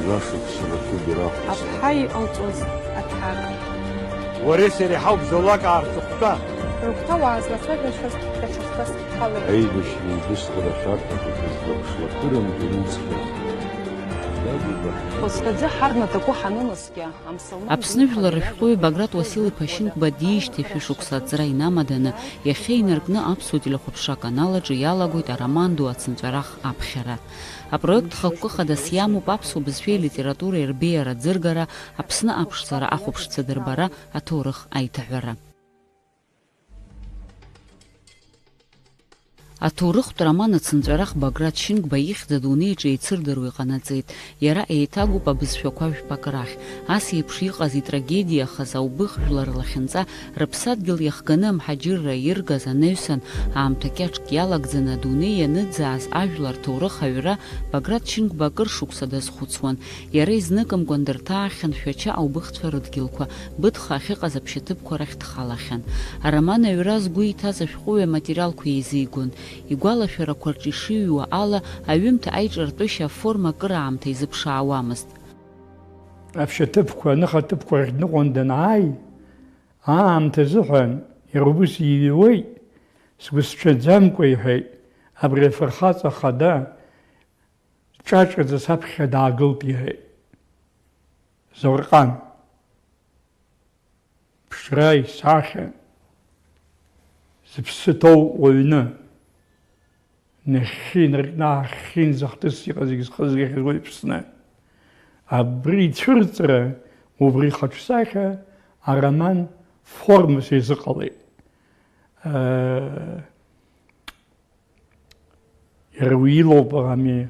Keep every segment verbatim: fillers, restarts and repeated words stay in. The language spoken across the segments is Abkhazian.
Жәашықәса рацәоуп ирахәаԥшуа. Аԥҳа иҟалҵоз аҭак. Уареи сареи ҳауп золак аарҵыхәтәа. Рыгәҭа уаазлацәажәашаз даҽа хкыс ҳалеит. Аибашьра еибысҭара ашәарҭақәа шәызлаԥшлакырам иануҵҟьаз. Дагәа. Хәыцәҭаӡа ҳарнаҭақәа ҳаныласкьа, амсылман Аԥсны жәлар рышәҟәыҩҩы Баграт Уасил-иԥа Шьынқәба диижьҭеи шәышықәса аҵра инамаданы, иахьа инаркны аԥсуа телехәаԥшра аканал аҿы иалагоит ароман ду Ацынҵәарах аԥхьара. Апроект хықәкы хадас иамоуп аԥсуа бызшәеи алитературеи рбеиара аӡыргара, Аԥсны аԥшӡара ахәаԥшцәа дырбара, аҭоурых аиҭаҳәара. Аҭоурыхтә роман Ацынҵәарах Баграт Шьынқәба ихьӡ адунеиаҿы еицырдыруа иҟанаҵеит. Иара еиҭагоуп абызшәақәа жәпак рахь. Ас еиԥш иҟаз итрагедиахаз аубыхжәла рлахьынҵа рыԥсадгьыл иахганы амҳаџьырра иргаз анаҩсан, аамҭа кьаҿк иалагӡаны адунеи ианыӡааз ажәлар рҭоурых аҩра Баграт Шьынқәба акыр шықәса дазхәыцуан. Иара изныкымкәан дырҭаахьан Шәача аубыхцәа рыдгьылқәа, Быҭха ахьыҟаз аԥшьаҭыԥқәа рахь дхалахьан. Ароман аҩра згәы иҭаз ашәҟәыҩҩы аматериалқәа еизигон. Игәалашәарақәа рҿы ишиҩуа ала, аҩымҭа аиҿартәышьа аформа акыраамҭа изыԥшаауамызт. Аԥшьаҭыԥқәа, аныхаҭыԥқәа рахь дныҟәон данааи, аамҭа азыҳәан иара убас иҩуеит, сгәы сҽаӡамкәа иҳәеит, абри афырхаҵа хада ҿаҿаӡа саԥхьа даагылт иҳәеит. Заурҟан. Ԥшра исахьа, зыԥсы ҭоу уаҩны, нахьхьи инаркны аахьхьи инӡахҭыс иҟаз зегьы зхызгахьаз уаҩԥсны. Абри ицәырҵра, убри ихаҿсахьа ароман формас изыҟалеит. Иара уи илоуп, ами,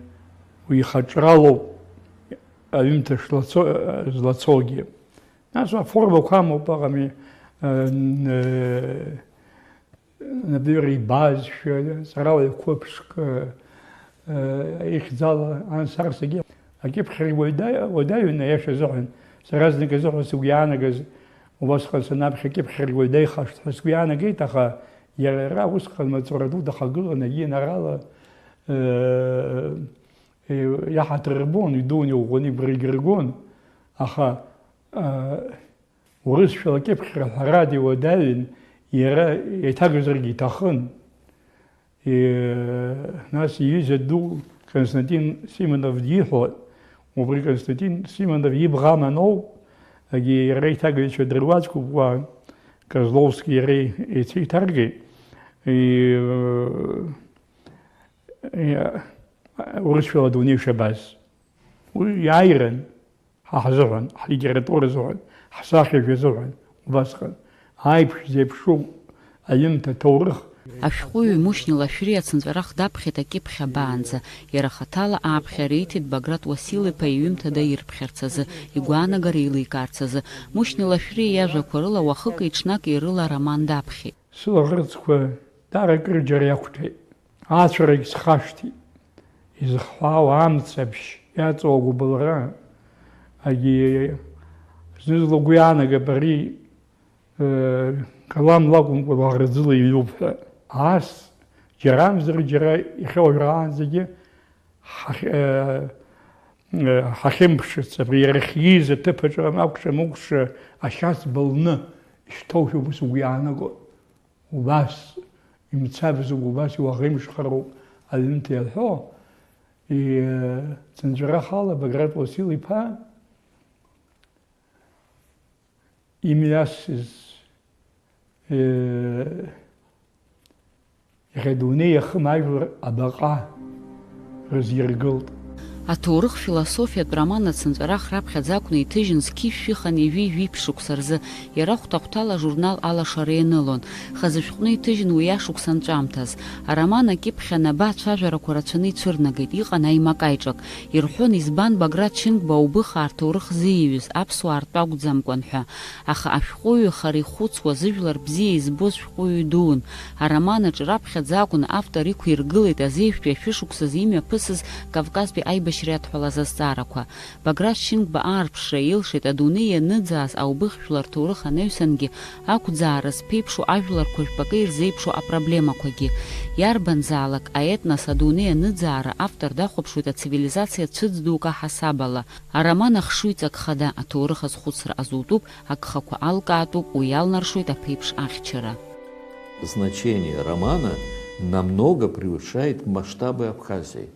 уи ихаҿралоуп аҩымҭа шлацо-, злацогьы. Нас аформақәа амоуп, ами, э, н-, э, например, ибазшәа, ҵарауаҩ қәыԥшк, э, ихьӡала ансарсагьы акьыԥхьра уадаҩ-, уадаҩын, аиаша азыҳәан. Сара знык азыҳәан сыгәы иаанагаз, убасҟан санаԥхьа акьыԥхьра уадаҩхашт ҳәа сгәы иаанагеит, аха Иара ара усҟан маҵура ду дахагылан, аинарала, э, э, иаҳаҭыр рбон, идуны иӷәӷәаны игәрагьы ргон, аха, э, урысшәала акьыԥхьра ҳәарада иуадаҩын, иара еиҭагазаргьы иҭахын. Э, нас иҩыза ду Константин Симонов диҳәон, убри Константин Симонов ибӷа аманоуп, егьи иара иҭагаҩцәа дыруаӡәкуп уа. Козловски иареи еицеиҭаргеит, и, и, урысшәала адунеи шабаз. Уи иааиран ҳа ҳзыҳәан, ҳлитература азыҳәан, ҳсахьажә азыҳәан, убасҟан. Аиԥш зеиԥшу аҩымҭа ҭоурых. Ашәҟәыҩҩы Мушьни Лашәриа Ацынҵәарах даԥхьеит акьыԥхь абаанӡа. Иара хаҭала ааԥхьара иҭеит Баграт Уасил-иԥа иҩымҭа даирԥхьарц азы, игәаанагара еиликаарц азы. Мушьни Лашәриа иажәақәа рыла, уахыки-ҽнаки рыла ароман даԥхьеит. Сылаӷырӡқәа даара акырџьара иақәҭәеит. Ацәарагь схашҭит. Изыхҳәаау амцаԥшь иаҵоу агәыбылра, агьи зны-зынла угәы иаанагап ари, э, калам лакәымкәа лаӷырӡыла иҩуп ҳәа. Ас џьарамзар џьара иахьа уажәраанӡагьы ҳахь-, э, э, ҳахьымԥшыц, абри иара иахьиз аҭыԥ аҿы акәша-мыкәша ашьац былны ишьҭоушәа убас угәы иаанаго. Убас имцабзуп, убас иуаӷеимшхароуп аҩымҭа иалҳәо, и-, Цынҵәарах ала Баграт Уасил-иԥа имҩасыз, э, иахьа адунеи иахым ажәлар абаҟа рызиргылт. Аҭоурых-философиатә роман Ацынҵәарах раԥхьаӡа акәны иҭыжьын зқьи жәшәи хынҩажәи жәиԥшь шықәса рзы, иара хәҭа-хәҭала ажурнал Алашара ианылон. Хазы шәҟәны иҭыжьын уи ашықәс анҵәамҭаз. Ароман акьыԥхь анаба ацәажәарақәа рацәаны ицәырнагеит, иҟан аимак-аиҿак. Ирҳәон, избан Баграт Шьынқәба аубыхаа рҭоурых зиҩыз, аԥсуаа ртәы акәӡамкәан ҳәа. Аха ашәҟәыҩҩы хара ихәыцуа, зыжәлар бзиа избоз шәҟәыҩҩы дуун. Ароман аҿы раԥхьаӡа акәын автор иқәиргылеит азеижәтәи ашәышықәсазы имҩаԥысыз Кавказтәи аибашьра Шьриадҳәалаз азҵаарақәа. Баграт Шингба аарԥшра илшеит адунеи ианыӡааз аубыхьжәлар рҭоурых анаҩсангьы ақәӡаара зԥеиԥшу ажәларқәа жәпакы ирзеиԥшу апроблемақәагьы. Иарбанзаалак аетнос адунеи аныӡаара автор дахәаԥшуеит ацивилизациа цәыӡ дук аҳасабала. Ароман ахшыҩҵак хада аҭоурых азхәыцра азутәуп, агхақәа алкаатәуп, уи иалнаршоит аԥеиԥш ахьчара. Значение романа намного превышает масштабы Абхазии.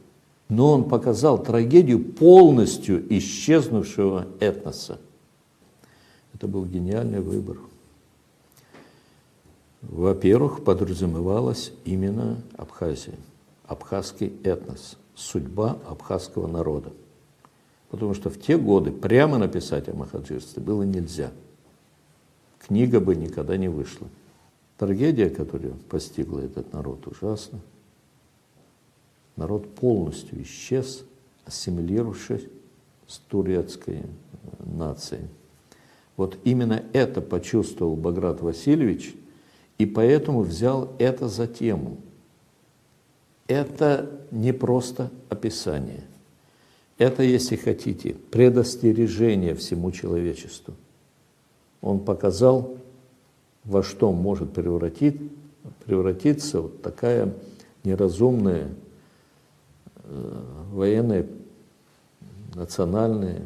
Но он показал трагедию полностью исчезнувшего этноса. Это был гениальный выбор. Во-первых, подразумевалась именно Абхазия, абхазский этнос, судьба абхазского народа. Потому что в те годы прямо написать о мухаджирстве было нельзя. Книга бы никогда не вышла. Трагедия, которая постигла этот народ, ужасна. Народ полностью исчез, ассимилировавшись с турецкой нацией. Вот именно это почувствовал Баграт Васильевич и поэтому взял это за тему. Это не просто описание. Это, если хотите, предостережение всему человечеству. Он показал, во что может превратить, превратиться вот такая неразумная э, военная, национальная,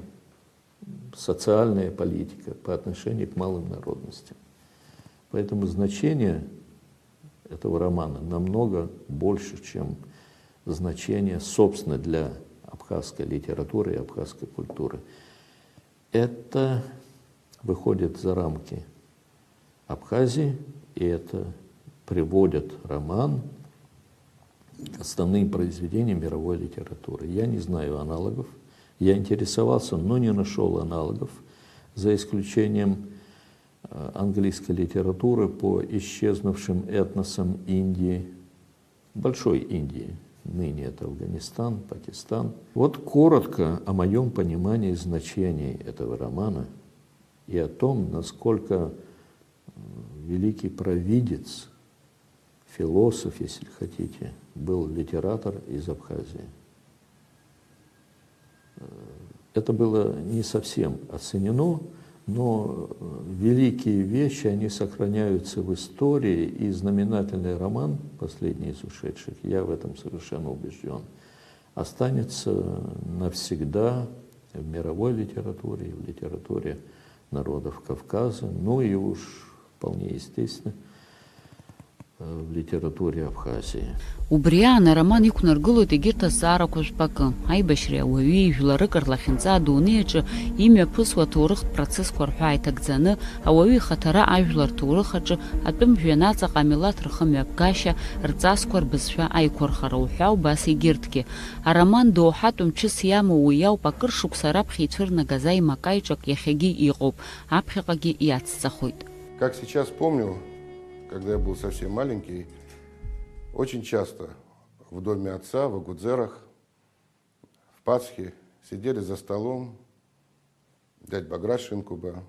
социальная политика по отношению к малым народностям. Поэтому значение этого романа намного больше, чем значение, собственно, для абхазской литературы и абхазской культуры. Это выходит за рамки Абхазии, и это приводит роман к основным произведениям мировой литературы. Я не знаю аналогов. Я интересовался, но не нашел аналогов, за исключением э, английской литературы по исчезнувшим этносам Индии, Большой Индии, ныне это Афганистан, Пакистан. Вот коротко о моем понимании значения этого романа и о том, насколько великий провидец, философ, если хотите, был литератор из Абхазии. Это было не совсем оценено, но великие вещи, они сохраняются в истории, и знаменательный роман, последний из ушедших, я в этом совершенно убежден, останется навсегда в мировой литературе и в литературе народов Кавказа, ну и уж вполне естественно, в литературе Абхазии. Убри аан ароман иқәнаргылоит егьырҭ азҵаарақәа жәпакы, аибашьреи ауаҩи, жәларык рлахьынҵа адунеи аҿы имҩаԥысуа аҭоурыхтә процессқәа рҳәаа иҭагӡаны, ауаҩы ихаҭара ажәлар рҭоурых аҿы, атәым жәҩан аҵаҟа амилаҭ рхы мҩаԥгашьа, рҵасқәа, рбызшәа аиқәырхара уҳәа убас егьырҭгьы. Ароман доуҳатә мчыс иамоу уи ауп акыр шықәса раԥхьа ицәырнагаз аимак-аиҿак иахьагьы иҟоуп, аԥхьаҟагьы иацҵахоит. Как сейчас помню, когда я был совсем маленький, очень часто в доме отца, в Агудзерах, в Пасхе сидели за столом дядь Баграт Шинкуба,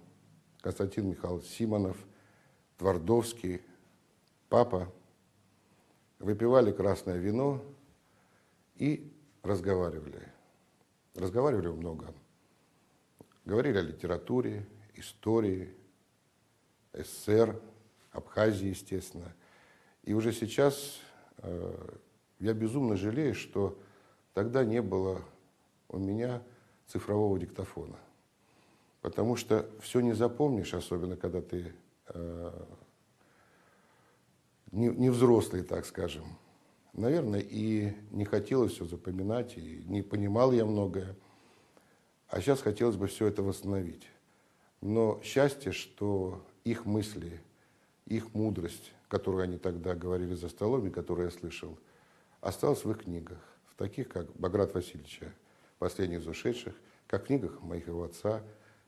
Константин Михайлович Симонов, Твардовский, папа, выпивали красное вино и разговаривали. Разговаривали много. Говорили о литературе, истории, СССР, Абхазии, естественно. И уже сейчас э, я безумно жалею, что тогда не было у меня цифрового диктофона. Потому что все не запомнишь, особенно когда ты э, не, не взрослый, так скажем. Наверное, и не хотелось все запоминать, и не понимал я многое. А сейчас хотелось бы все это восстановить. Но счастье, что их мысли, их мудрость, которую они тогда говорили за столом и которую я слышал, осталась в их книгах, в таких, как Баграт Васильевича, последних из ушедших, как в книгах моих его отца,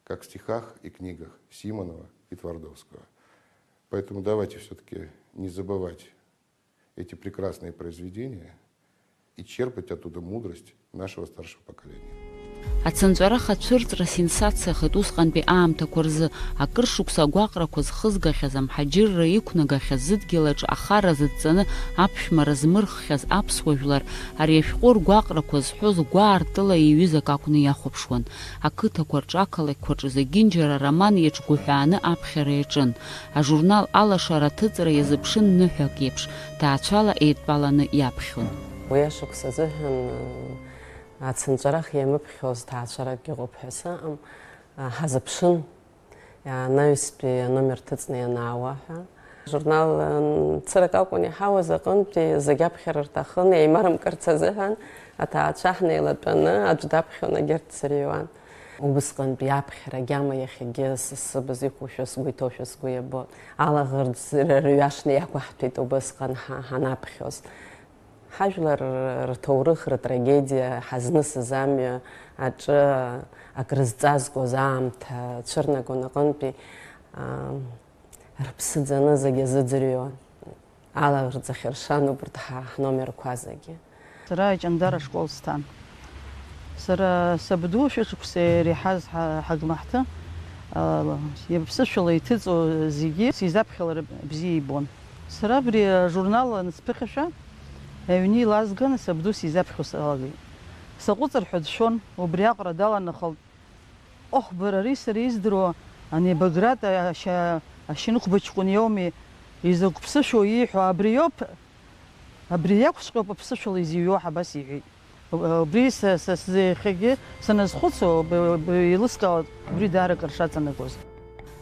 как в стихах и книгах Симонова и Твардовского. Поэтому давайте все-таки не забывать эти прекрасные произведения и черпать оттуда мудрость нашего старшего поколения. Ацынҵәарах ацәырҵра сенсациахеит усҟантәи аамҭақәа рзы. Акыр шықәса агәаҟрақәа зхызгахьаз, амҳаџьырра иқәнагахьаз, зыдгьыл аҿы ахара зыдҵаны аԥшәмара змырххьаз аԥсуа жәлар, ари ашәҟәы ргәаҟрақәа зҳәоз гәаартыла иҩызак акәны иахәаԥшуан. Ақыҭақәа рҿы, ақалақьқәа рҿы зегьынџьара ароман иаҿгәыҳәааны аԥхьара иаҿын. Ажурнал Алашара аҭыҵра иазыԥшын ныҳәак еиԥш, ҭаацәала еидтәаланы иаԥхьон. Уи ашықәс азыҳәан, э, ацынҵәарах иамыԥхьоз ҭаацәарак ыҟоуп ҳәа сыҟам, э, ҳазыԥшын, анаҩстәи аномер ҭыҵны ианаауа ҳәа. Ажурнал, э, цырак акәын иҳауаз аҟынтәи, зегь аԥхьара рҭахын, еимарымкырц азыҳәан, аҭаацәа ҳнеилатәаны аӡә даԥхьон, егьырҭ сырҩуан. Убысҟантәи аԥхьара агьама иахьагьы сы-, сыбз иқәушәа, сгәы иҭоушәа сгәы иабон. Алаӷырӡ рырҩашны иақәаҳҭәеит убысҟан ҳа-, ҳанаԥхьоз. Ҳажәлар рҭоурых, ртрагедиа, ҳазнысыз амҩа аҿы акрызҵазкуаз аамҭа цәырнагон аҟынтәи, аа, рыԥсы ӡаны зегь азыӡырҩуан. Алаӷырӡ ахьыршан убарҭ ҳа-, ҳномерқәа зегьы. Сара Аҷандара ашкол сҭан. Сара сабду шәышықәса иреиҳаз ҳа-, ҳагмаҳҭы, а, иԥсышәала иҭыҵуа зегьы сизаԥхьалар бзиа ибон. Сара абри ажурнал анысԥыхьашәа, аҩны илазган, сабду сизаԥхьо салагеит. Саҟәыҵыр ҳәа дшәон, убри аҟара даланахалт. Оҳ, бара, ари сара издыруа ани Баграт ашьа-, ашьынқәба ҷкәын иоуми, изакә ԥсышәоу ииҳәо, абри иоуп, абри иакәҵәҟьоуп аԥсышәала изыҩуа ҳәа абас иҳәеит. Убри са, са сзы иахьагьы саназхәыцуа, б-, б-, еилыскаауеит, убри даара акыр шаҵанакуаз.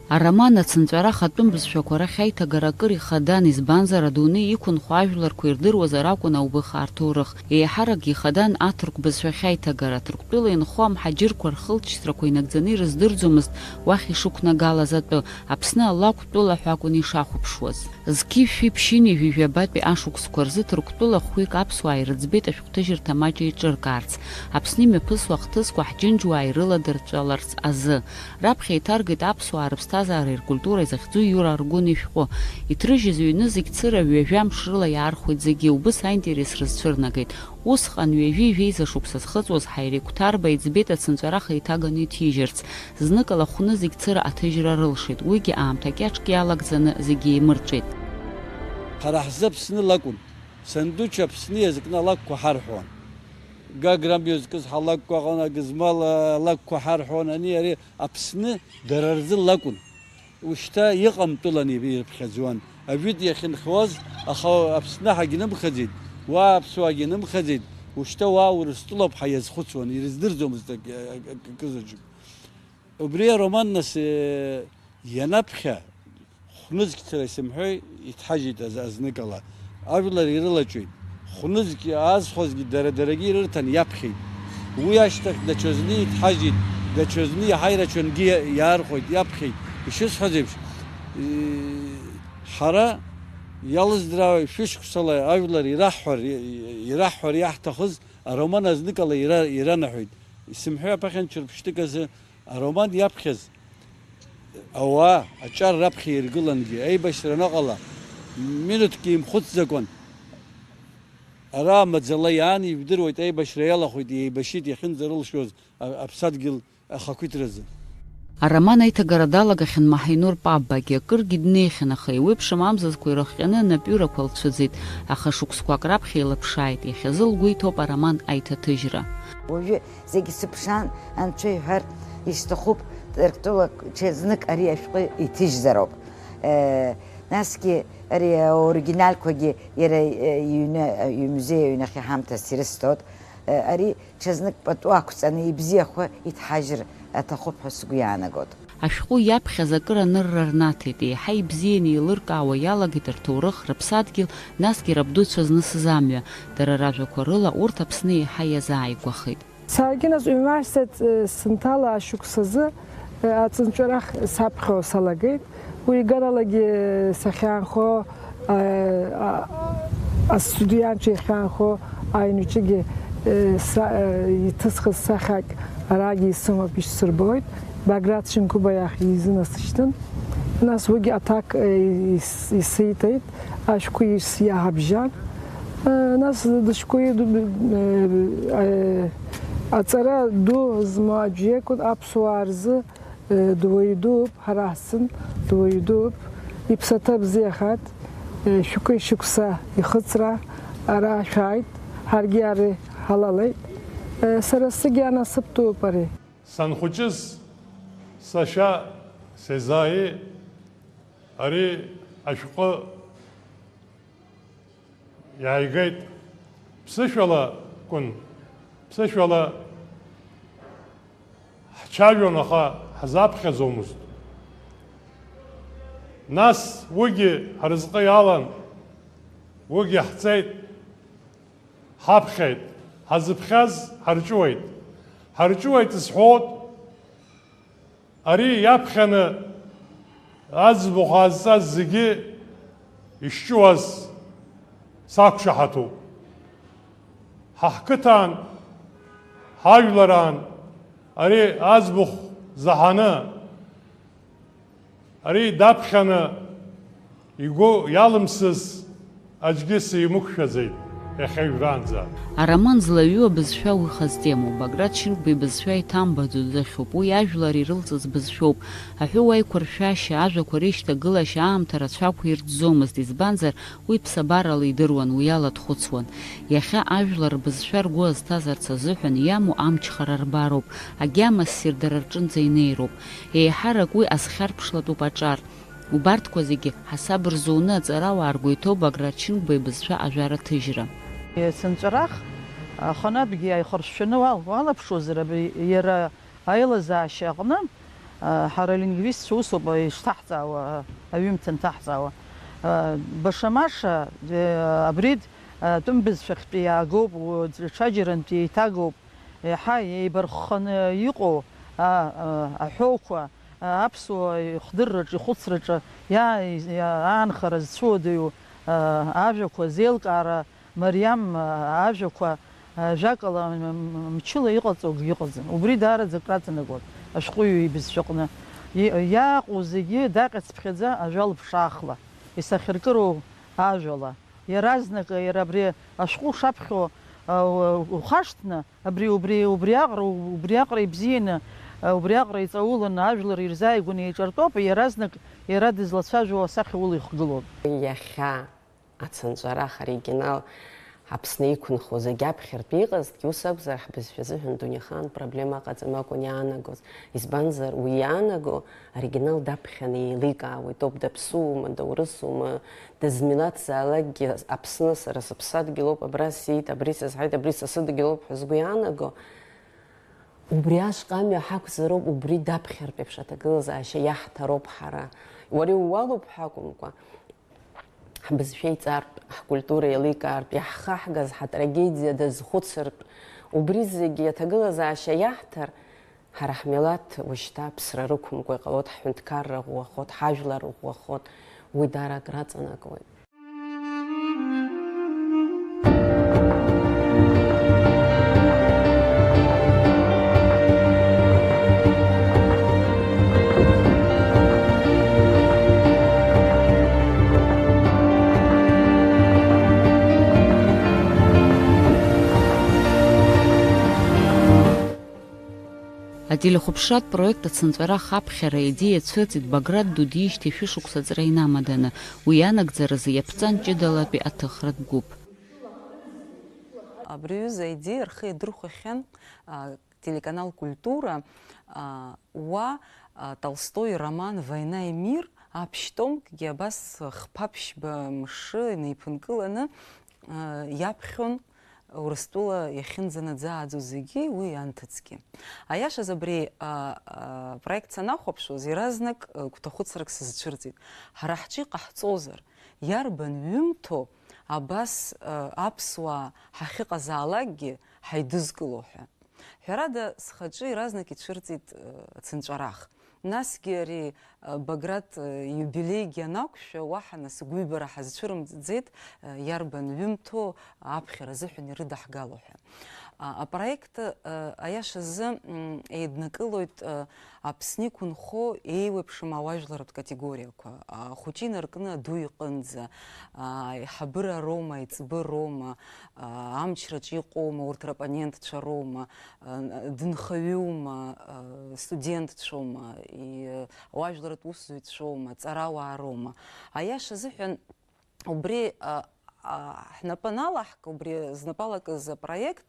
Ароман ацынҵәарах атәым бызшәақәа рахь аиҭагара акыр ихадан, избанзар, адунеи иқәынхо ажәларқәа ирдыруазар акәын аубыхаа рҭоурых. Еиҳаракгьы ихадан аҭырқә бызшәахь аиҭагара, Ҭырқәтәыла инхо амҳаџьырқәа рхылҵшьҭрақәа инагӡаны ирыздырӡомызт уахь ишықәнагалаз атәы, Аԥсны алакә тәыла ҳәа акәын ишахәаԥшуаз. Зқьи шәи ԥшьынҩажәи жәабатәи ашықәсқәа рзы Ҭырқәтәыла хәҩык аԥсуаа ирыӡбеит ашәҟәҭыжьырҭа маҷ еиҿыркаарц, Аԥсны имҩаԥысуа ахҭысқәа ҳџьынџьуаа ирыладырҵәаларц азы. Раԥхьа еиҭаргеит аԥсуаа рыԥсҭазаареи ркультуреи захьӡу Иура Аргәын ишәҟәы. Иҭрыжьыз ҩ-нызқь цыра ҩажәа мшы рыла иаархәеит зегьы, убыс аинтерес рызцәырнагеит. Усҟан ҩажәи жәеиза шықәса зхыҵуаз Ҳаире Қәҭарба иӡбеит ацынҵәарах еиҭаганы иҭижьырц. Зныкала хә-нызқь цыра аҭыжьра рылшеит, уигьы аамҭа кьаҿк иалагӡаны зегьы еимырҵәеит. Ҳара ҳзы Аԥсны лакәын. Сандуч Аԥсны иазкны алакәқәа ҳарҳәон. Гагра амҩа зкыз ҳалакәқәа ыҟан, агызмал алакәқәа ҳарҳәон, ани ари Аԥсны дара рзы лакәын. Ушьҭа иҟам тәыланы ирыԥхьаӡуан. Ажәытә иахьынхауаз, аха Аԥсны ҳагьнымхаӡеит, уа аԥсуаагьы нымхаӡеит, ушьҭа уа Урыстәылоуп ҳәа иазхәыцуан, ирыздырӡомызт акы, акы, акы заҵәык. Убри ароман, нас, э, ианаԥхьа, хә-нызқь цыра исымҳәои, иҭҳажьит аз-, азныкала. Ажәлар ирылаҵәеит. Хә-нызқь аазхәазгьы дара-дарагьы ирырҭан, иаԥхьеит. Уи ашьҭахь даҽазны иҭҳажьит, даҽазны иаҳа ирацәангьы иа-, иаархәеит, иаԥхьеит. Ишысҳәаз еиԥш, и-, ҳара иалыздраа шәышықәсала ажәлар ираҳҳәар, и-, ираҳҳәар иаҳҭахыз ароман азныкала ира-, иранаҳәеит. Исымҳәеи аԥахьа нчырԥшьтәык азы ароман иаԥхьаз ауаа аҿар раԥхьа иргылангьы, аибашьра анаҟала, минуҭкгьы имхәыцӡакәан, ара маӡала иаан, ижәдыруеит, аибашьра иалахәит, еибашьит иахьынӡарылшоз а-, аԥсадгьыл ахақәиҭразы. Ароман аиҭагара далагахьан Маҳинур Паббагьы, акыргьы днеихьан, аха еиуеиԥшым амзызқәа ирыхҟьаны анапҩырақәа лцәыӡит, аха шықәсқәак раԥхьа илыԥшааит, иахьазы лгәы иҭоуп ароман аиҭаҭыжьра. Уажәы зегь сыԥшаан, анцәа иҳәар, исҭахуп, Ҭырқәтәылак ҽазнык ари ашәҟәы иҭыжьзароуп. Э, насгьы ари аоригиналқәагьы иара, э, иҩны, э, имузеи аҩнахьы ҳамҭас ирысҭоит. Э, ари ҽазнык пату ақәҵаны ибзиахо иҭҳажьыр аҭахуп ҳәа сгәы иаанагоит. Ашәҟәы иаԥхьаз акыр анырра рнаҭеит, еиҳа ибзианы еилыркаауа иалагеит рҭоурых, рыԥсадгьыл, насгьы рабдуцәа знысыз амҩа. Дара ражәақәа рыла урҭ Аԥсны еиҳа иазааигәахеит. Саргьы нас университет, э, сынҭала ашықәсазы, э, ацынҵәарах саԥхьо салагеит. Уи гаралагьы сахьаанхо, э, а-, астудианцәа иахьаанхо аҩнаҿгьы, э, са-, э, иҭысхыз сахьак арагьы исымоуп, ишсырбоит. Баграт Шьынқәба иахь изынасышьҭын. Нас уигьы аҭак, э, ис-, исиҭеит, ашәҟәы ис-, иаҳабжьан. Э, нас дышкәы, э, э, Аҵара ду змоу аӡә иакәын аԥсуаа рзы, э, дуаҩ дууп, ҳара ҳзын дуаҩ дууп, иԥсаҭа бзиахааит, э, шәкы шықәса ихыҵра ара шәааит, ҳаргьы ари ҳалалеит. Э, сара сзыгьы анасыԥ дууп ари. Санхәыҷыз, сашьа Сезаи ари ашәҟәы иааигеит. Ԥсышәала акәын, ԥсышәала ҳцәажәон, аха ҳзаԥхьаӡомызт. Нас уигьы ҳразҟы иалан, уигьы ҳцеит, ҳаԥхьеит, ҳазыԥхьаз ҳарҵәуеит. Ҳарҵәуеит зҳәоит, ари иаԥхьаны аӡбахә аазҵаз зегьы ишҵәуаз сақәшаҳаҭуп. Ҳа ҳқыҭан, ҳажәларан ари аӡбахә заҳаны, ари даԥхьаны игәы иалымсыз аӡәгьы симықәшәаӡеит иахьа ижәраанӡа. Ароман злаҩу абызшәа уи хазтемоуп. Баграт Шьынқәба ибызшәа иҭамбаӡо дыхьуп. Уи ажәлар ирылҵыз бызшәоуп. Аҳәоу аиқәыршәашьа, ажәақәа реишьҭагылашьа аамҭа рацәа ақәирӡӡомызт, избанзар, уи ԥсабарала идыруан, уи ала дхәыцуан. Иахьа ажәлар рбызшәа ргәы азҭазарц азыҳәан иамоу амчхара рбароуп, агьама ссир дара рҿынӡа инеироуп. Еиҳарак уи азхьарԥшлатәуп аҿар. Убарҭқәа зегьы ҳасаб рзуны аҵарауаа ргәы иҭоу Баграт Шьынқәба ибызшәа ажәа раҭыжьра. Цынҵәарах, аханатәгьы иааихыршәшәаны уал-, уалаԥшуазар, абри иара аилазаашьа аҟны, а, ҳара алингвистцәа усоуп ишҭаҳҵаауа, аҩымҭа анҭаҳҵаауа. А, баша-маша, э, абри, а, тәым бызшәахьтәи иаагоуп, у-, ҽаџьарантәи еиҭагоуп. Еиҳа еибархханы иҟоу, а, а, аҳәоуқәа, а, аԥсуа ихдырраҿы, ихәыцраҿы иа-, иа-, аанхара зцәуадаҩу, а, ажәақәа, зеилкаара мариам, а, ажәақәа, а, ажәакала, м-, м-, мчыла иҟаҵо акгьы ыҟаӡам. Убри даараӡа акраҵанакуеит ашәҟәыҩҩы ибызшәаҟны. И-, иааҟоу зегьы даҟьацыԥхьаӡа ажәа лыԥшаахла, исахьаркыроу ажәала. Иаразнак иара абри ашәҟәы шаԥхьо, а, у-, ухашҭны, абри, убри, убриаҟара, убриаҟара ибзианы, а, убриаҟара иҵауланы, ажәлар ирзааигәаны еиҿартәоуп, иаразнак иара дызлацәажәо асахьа улихгылоуп. Иахьа ацынҵәарах оригинал Аԥсны иқәынхо зегь аԥхьартә иҟазҭгьы, ус акәзар, ҳбызшәа азыҳәан дунеихаан проблема аҟаӡам акәын иаанагоз. Избанзар, уи иаанаго оригинал даԥхьаны еиликаауеит ауп, даԥсуоума, даурысума, дызмилаҭзаалакгьы Аԥсны сара сыԥсадгьылоуп, абра сиит, абри сызҳаит, абри са сыдгьылоуп ҳәа згәы иаанаго, убри ашҟа амҩа ҳақәзароуп, убри даԥхьартә еиԥш аҭагылазаашьа иаҳҭароуп ҳара. Уара иууалуп ҳәа акәымкәа, ҳбызшәа иҵартә, ҳкультура еиликаартә, иаҳхаҳгаз ҳатрагедиа дазхәыцыртә, убри зегьы аҭагылазаашьа иаҳҭар, ҳара ҳмилаҭ уажәшьҭа аԥсра рықәымкәа иҟалоит, ҳҳәынҭқарра ӷәӷәахоит, ҳажәлар ӷәӷәахоит, уи даара акраҵанакуеит. Ателехәаԥшратә проект ацынҵәарах аԥхьара аидеиа цәырҵит Баграт Дудиижьҭеи шәышықәса аҵра инамаданы, уи анагӡаразы иаԥҵан ҷыдалатәи аҭыхратә гәыԥ. Абри аҩыза аидеиа рхы иадырхәахьан, а, телеканал Культура, а, уа, а, Толстои ироман Война и мир аԥшьтомгьы абас хԥа-ԥшьба мшы инеиԥынкыланы, а, иаԥхьон Урыстәыла иахьынӡанаӡааӡо зегьы уи анҭыҵгьы. Аиашаз абри, а, а, проект санахәаԥшуаз, иаразнак, а, гәҭахәыцрак сызцәырҵит. Ҳара ҳҿы иҟаҳҵозар, иарбан ҩымҭоу абас, а, аԥсуаа ҳахьыҟазаалакгьы ҳаидызкыло ҳәа. Ҳәарада, схаҿы иаразнак ицәырҵит, э, ацынҵәарах. Насгьы ари, а, Баграт, а, иубилеигьы анақәшәа, уаҳа нас гәыҩбара ҳазцәырымҵӡеит, а, иарбан ҩымҭоу аԥхьара азыҳәан ирыдаҳгало ҳәа. А, апроект, а, аиашазы, м, еиднакылоит, а, Аԥсны иқәынхо еиуеиԥшым ауаажәларратә категориақәа, ахәыҷы инаркны аду иҟынӡа, а, аиҳабыра роума, аиҵбы роума, а, амчраҿ иҟоума, урҭ рапонентцәа роума, а, дынхаҩума, а, студентцәоума, и-, ауаажәларратә усзуҩцәоума, ҵарауаа роума. Аиаша азыҳәан, убри, а, а, ҳнапы аналаҳк, убри знапы алакыз апроект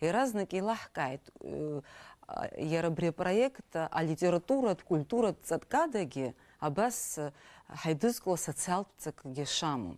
иаразнак еилаҳкааит. Ы, а, иара абри апроект алитературатә, культуратә ҵакадагьы абас, ы, ҳаидызкыло асоциалтә ҵакгьы шамоу.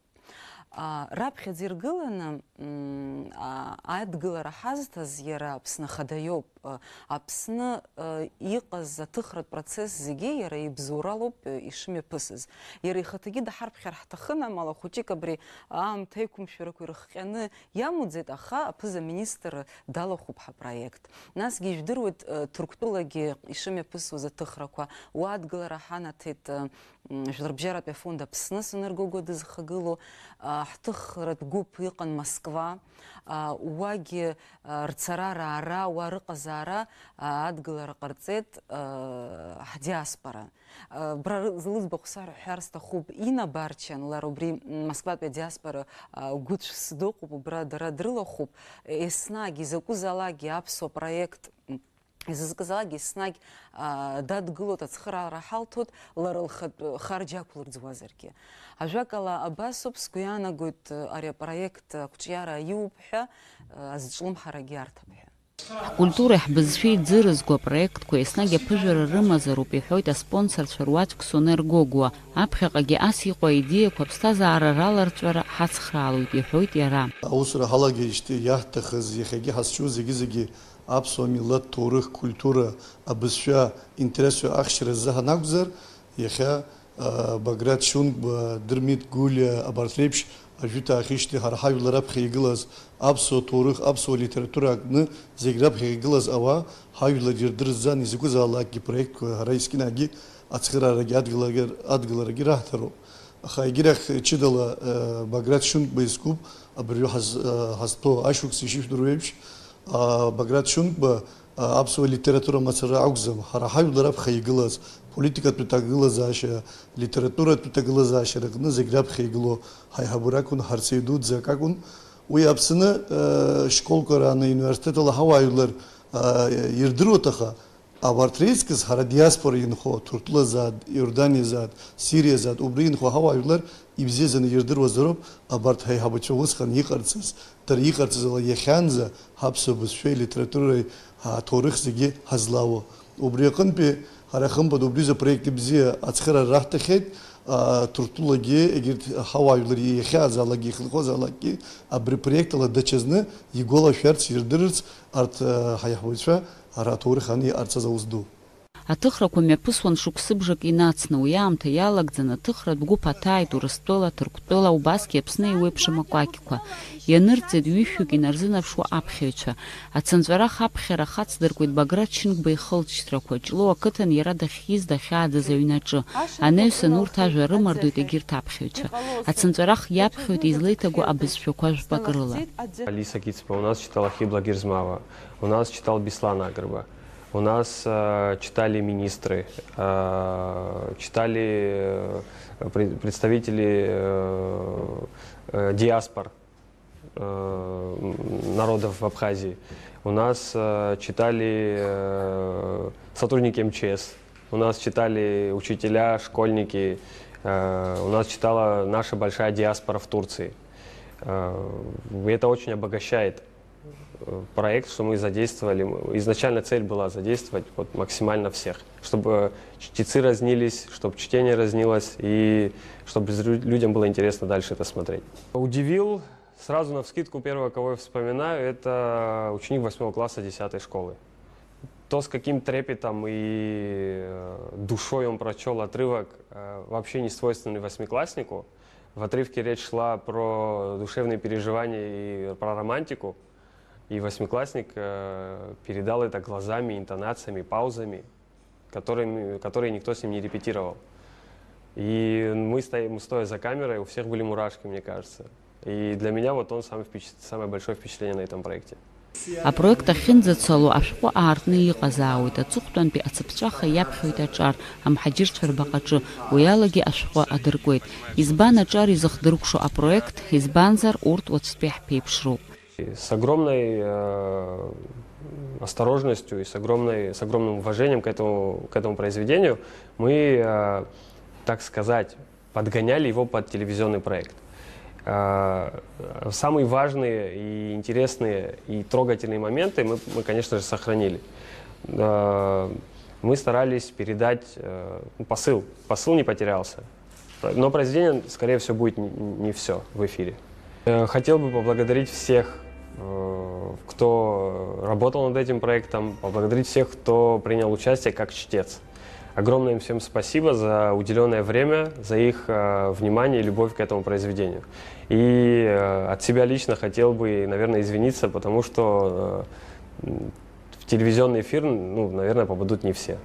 А, раԥхьаӡа иргыланы, м, а, адгылара ҳазҭаз иара Аԥсны Ахада иоуп. А, Аԥсны, а, иҟаз аҭыхратә процесс зегьы иара ибзоуралоуп, а, ишымҩаԥысыз. Иара ихаҭагьы даҳарԥхьар ҳҭахын, амала хәыҷык абри аамҭа аиқәымшәарақәа ирыхҟьаны иамуӡеит, аха аԥыза-министр далахәуп ҳапроект. Насгьы ижәдыруеит, а, Ҭырқәтәылагьы ишымҩаԥысуаз аҭыхрақәа, уа адгылара ҳанаҭеит, а, м, Жәларбжьаратәи афонд Аԥсны саныргогәа дызхагылоу, а, ҳҭыхратә гәыԥ иҟан Москва, а, уагьы, а, рцара, раара, уа рыҟазаара, а, адгылара ҟарҵеит, а, ҳдиаспора. А, бра ры-, злыӡбахә сарҳәар сҭахуп, Инна Барчан, лара убри, м, Москватәи адиаспора, а, гәыцәс дыҟоуп, убра дара дрылахәуп, еснагь изакәызаалакгьы аԥсуа проект, м, изызкызаалакгьы еснагь, а, дадгылоит, ацхыраара ҳалҭоит, лара лхатә харџь ақәлырӡуазаргьы. Ажәакала, абасоуп, сгәы иаанагоит, ари апроект ақәҿиара аиуп ҳәа, а, азҿлымҳарагьы арҭап ҳәа. Ҳкультуреи ҳбызшәеи иӡырызго апроектқәа еснагь аԥыжәара рымазароуп, иҳәоит аспонсорцәа руаӡәк Сонер Гогәуа. Аԥхьаҟагьы ас иҟоу аидеиақәа аԥсҭазаара раларҵәара ҳацхраалоит, иҳәоит иара. Аусура ҳалагеижьҭеи иаҳҭахыз, иахьагьы ҳазҿу зегьы-зегьы аԥсуа милаҭ ҭоурых, культура, абызшәа, интересқәа ахьчара азы ҳанакәзар, иахьа, а, Баграт Шьунқәба, Дырмит Гәлиа, абарҭ реиԥш ажәытә аахижьҭеи ҳара ҳажәлар раԥхьа игылаз аԥсуа ҭоурых, аԥсуа литература акны зегь раԥхьа игылаз ауаа ҳажәлар ирдырӡан изакәызаалакгьы проектқәа ҳара есқьынагьы ацхыраарагьы адгыларагьы, адгыларагьы раҳҭароуп. Аха егьирахь ҷыдала, э, Баграт Шьунқәба изкуп абыржәы ҳаз-, э, ҳазҭоу ашықәс ишыжәдыруа еиԥш, а, Баграт Шьунқәба, а, аԥсуа литература мацара акәӡам, ҳара ҳажәлар раԥхьа игылаз, политикатәи ҭагылазаашьа, литературатәи ҭагылазаашьа рыҟны зегь раԥхьа игылоу ҳаиҳабыра акәын, ҳарҵаҩ дуӡӡак акәын. Уи Аԥсны, э, школқәа рааны, университетала ҳауаажәлар, э, ирдыруеит, аха абарҭ реизгьы ҳара диаспора инхо, Ҭырқәтәылазааит, Иорданиазааит, Сириазааит, убри инхо ҳауаажәлар ибзиаӡаны ирдыруазароуп абарҭ ҳаиҳабацәа усҟан иҟарҵаз, дара иҟарҵаз ала иахьанӡа ҳаԥсуа бызшәеи литературеи, ҳаҭоурых зегьы ҳазлаауа. Убри аҟынтәи ҳара хымԥада убризы апроект бзиа ацхыраара раҳҭахьеит, а, Ҭырқәтәылагьы егьырҭ ҳауаажәлар иахьаазаалакгьы ихынҳәуазаалакгьы абри апроект ала даҽазны игәалашәарц, ирдырырц арҭ, а, ҳаиҳабацәа ара аҭоурых ан иҟарҵаз аус ду. Аҭыхрақәа мҩаԥысуан шықәсыбжак инацны, уи аамҭа иалагӡан аҭыхратә гәыԥ аҭааит Урыстәыла, Ҭырқәтәыла, убасгьы Аԥсны еиуеиԥшым акәакьқәа. Ианырҵеит ҩышәҩык инарзынаԥшуа аԥхьаҩцәа. Ацынҵәарах аԥхьара хацдыркуеит Баграт Шьынқәба ихылҵшьҭрақәа, Ҷлоу ақыҭан иара дахьиз дахьааӡаз аҩнаҿы. Анаҩсан урҭ ажәа рымардоит егьырҭ аԥхьаҩцәа. Ацынҵәарах иаԥхьоит излеиҭагәо абызшәақәа жәпак рыла. Алиса Кицпа у нас читала Хибла Гирзмава, у нас читал Беслан Агрба, у нас, э, читали министры, э, читали, э, пре-, представители, э, э, диаспор, э, м, народов в Абхазии. У нас, э, читали, э, сотрудники М Ч С, у нас читали учителя, школьники, э, у нас читала наша большая диаспора в Турции. Э, это очень обогащает, э, проект, что мы задействовали. Изначально цель была задействовать вот максимально всех, чтобы чтецы разнились, чтобы чтение разнилось, и чтобы зрю-, людям было интересно дальше это смотреть. Удивил, сразу навскидку первого, кого я вспоминаю, это ученик восьмого класса десятой школы. То, с каким трепетом и, э, душой он прочёл отрывок, э, вообще не свойственный восьмикласснику. В отрывке речь шла про душевные переживания и про романтику. И восьмиклассник, э, передал это глазами, интонациями, паузами. который, мы- который никто с ним не репетировал. И мы стоим, стоя за камерой, у всех были мурашки, мне кажется. И для меня вот он самый впечат- самое большое впечатление на этом проекте. Апроект ахьынӡацало ашәҟәы аартны иҟазаауеит, аҵыхәтәантәи ацыԥҵәаха иаԥхьоит аҿар, амҳаџьырцәа рбаҟаҿы, уи алагьы ашәҟәы адыркуеит. Избан аҿар изыхдыркәшо апроект, избанзар урҭ уаҵәтәи ҳԥеиԥшроуп. И с огромной э, осторожностью и с, огромной, с огромным уважением к этому, к этому произведению мы, э, так сказать, подгоняли его под телевизионный проект. Э, Самые важные и интересные и трогательные моменты мы, мы конечно же, сохранили. Э, Мы старались передать э, ну, посыл. Посыл не потерялся. Но произведение, скорее всего, будет не, не все в эфире. Э, Хотел бы поблагодарить всех, э, кто работал над этим проектом, поблагодарить всех, кто принял участие как чтец. Огромное им всем спасибо за уделенное время, за их э, внимание и любовь к этому произведению. И э, от себя лично хотел бы, наверное, извиниться, потому что э, м, в телевизионный эфир, ну, наверное, попадут не все.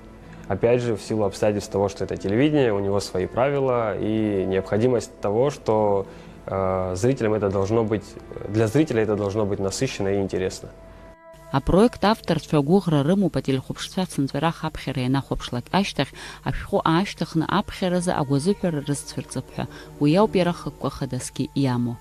Опять же, в силу обстоятельств того, что это телевидение, у него свои правила и необходимость того, что э, зрителям это должно быть, для зрителя это должно быть насыщенно и интересно. Апроект авторцәа агәыӷра рымоуп ателехәаԥшцәа ацынҵәарах аԥхьара ианахәаԥшлак ашьҭахь, ашәҟәы аашьҭыхны аԥхьаразы агәазыҳәара рызцәырҵып ҳәа. Уи ауп иара хықәкы хадасгьы иамоу.